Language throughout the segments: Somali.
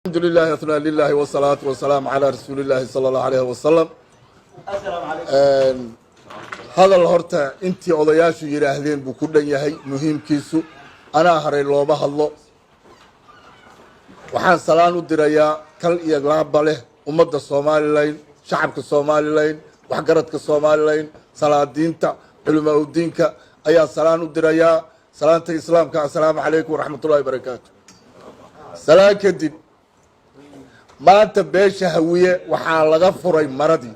Alxamdu lilahi, athnaa lilahi, wasalaatu wasalaamu calaa rasuuli llahi sala allahu alayhi wasalam. Hadal horta intii odayaashu yidhaahdeen buu ku dhan yahay muhiimkiisu. Anaa haray, looma hadlo. Waxaan salaan u dirayaa kal iyo laaba leh ummadda Somaliland, shacabka Somaliland, waxgaradka Somaliland, salaadiinta, culamaa udiinka ayaan salaan u dirayaa, salaanta islaamka: assalaamu calaykum waraxmatullahi barakaatu. Salaan kadib, maanta beesha Hawiye waxaa laga furay maradii,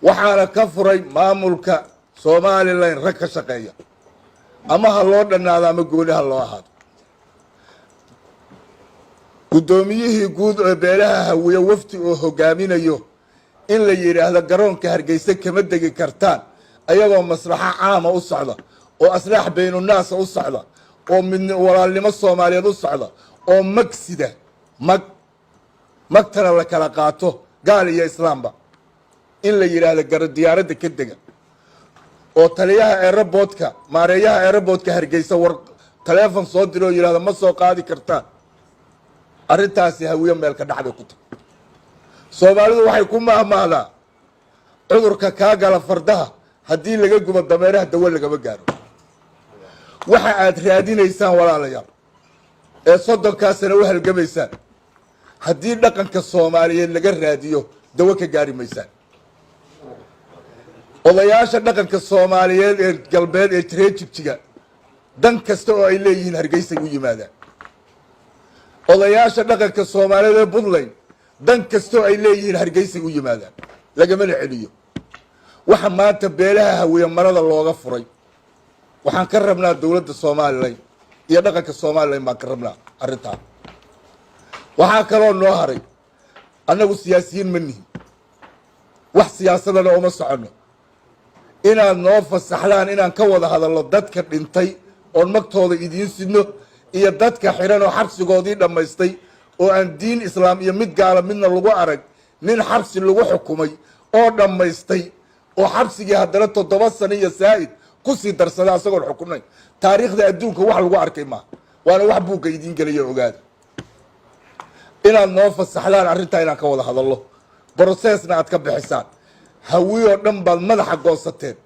waxaana ka furay maamulka Somaliland rag ka shaqeeya, ama ha loo dhannaado ama gooni ha loo ahaado. Guddoomiyihii guud ee beelaha Hawiye wafdi oo hogaaminayo in la yidhaahdo garoonka Hargeysa kama degi kartaan, ayagoo maslaxo caama u socda oo aslaax baynunaasa u socda oo mid walaalnimo Soomaaliyeed u socda oo magsida mag magtana la kala qaato, gaal iyo islaamba, in la yidhaahdo garo diyaaradda ka dega, oo taliyaha airportka, maareeyaha airportka Hargeysa war taleefon soo diro oo yidhahdo ma soo qaadi kartaan, arrintaasi Hawiye meel ka dhacday ku tahy. Soomaalidu waxay ku mahmaahdaa: cudurka kaa gala fardaha haddii laga gubo dameeraha, dawo lagama gaaro. Waxa aad raadinaysaan, walaalayaal, ee 30-kaa sano u halgamaysaan, haddii dhaqanka Soomaaliyeed laga raadiyo, dawo ka gaari maysaan. Odayaasha dhaqanka Soomaaliyeed ee galbeed ee reer Jigjiga dan kasta oo ay leeyihiin Hargeysay u yimaadaan. Odayaasha dhaqanka Soomaaliyeed ee Puntland dan kasta oo ay leeyihiin Hargeysay u yimaadaan, lagamana celiyo. Waxa maanta beelaha Hawiye marada looga furay, waxaan ka rabnaa dowladda Somaliland iyo dhaqanka Somaliland baan ka rabnaa arrintaa. Waxaa kaloo noo haray, annagu siyaasiyiin ma nihin, wax siyaasadana uma soconno. Inaad noo fasaxdaan inaan ka wada hadalno dadka dhintay oon magtooda idiin sidno iyo dadka xidhan oo xabsigoodii dhammaystay, oo aan diin islaam iyo mid gaala midna lagu arag nin xabsi lagu xukumay oo dhammaystay, oo xabsigii haddana 7 sano iyo saa'id kusii darsada asagoon xukunayn. Taariikhda adduunka wax lagu arkay maaha, waana wax buugga idiin gelaya. Ogaada, inaad noo fasaxdaan arrintaa inaan ka wada hadallo, processna aad ka bixisaan. Hawiyoo dhan baad madaxa goosateen,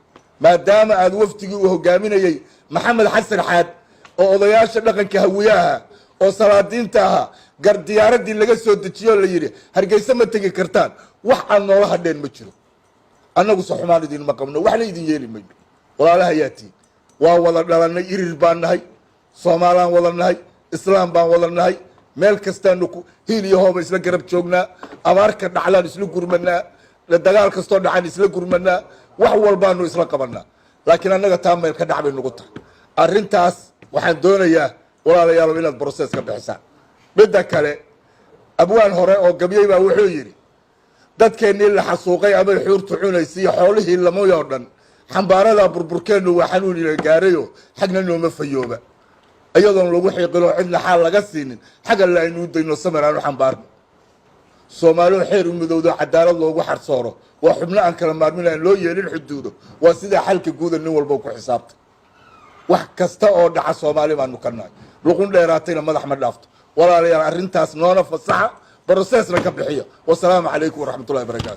maadaama aad wafdigii uu hogaaminayey Maxamed Xasan Xaad oo odayaasha dhaqanka Hawiye ahaa oo salaadiinta ahaa gar diyaaraddii laga soo dejiyo oo la yidhi Hargeysa ma tegi kartaan. Wax aad noola hadheen ma jiro. Annagu se xumaan idinma qabno, waxna idin yeeli mayno. Walaalaha yaatiin, waa wada dhalanay, irir baan nahay, Soomaalaan wada nahay, islaam baan wada nahay. Meel kastaanu ku hiil iyo hooba isla garab joognaa. Abaarka dhaclaan isla gurmanaa, dagaal kastoo dhacan isla gurmanaa, wax walbaanu isla qabanaa. Laakiin annaga taa meel ka dhac bay nagu tahay arrintaas. Waxaan doonayaa, walaalayaalow, inaad process ka bixisaan. Midda kale, abwaan hore oo gabyey baa wuxuu yidhi: dadkeennii la xasuuqay amay xuurtu cunaysay iyo xoolihii lamay oo dhan, xambaaradaa burburkeennu waa xanuun ina gaarayo, xagna nooma fayooba, iyadoon lagu xiiqinoo cidna xaal laga siinin. Xag alle aynuu dayno, samir aanu xambaarno. Soomaalioo xeer u midowdo, cadaalad loogu xarsooro, waa xubno aan kala maarmin, aan loo yeelin xuduudo. Waa sidaa xalka guuda, nin walba ku xisaabtay. Wax kasta oo dhaca Soomaali baanu ka nahay, luqun dheeraatayna madax ma dhaafto. Walaalayaal, arrintaas noona fasaxa, processna ka bixiya. Wasalaamu calaykum waraxmatullahi barakaatu.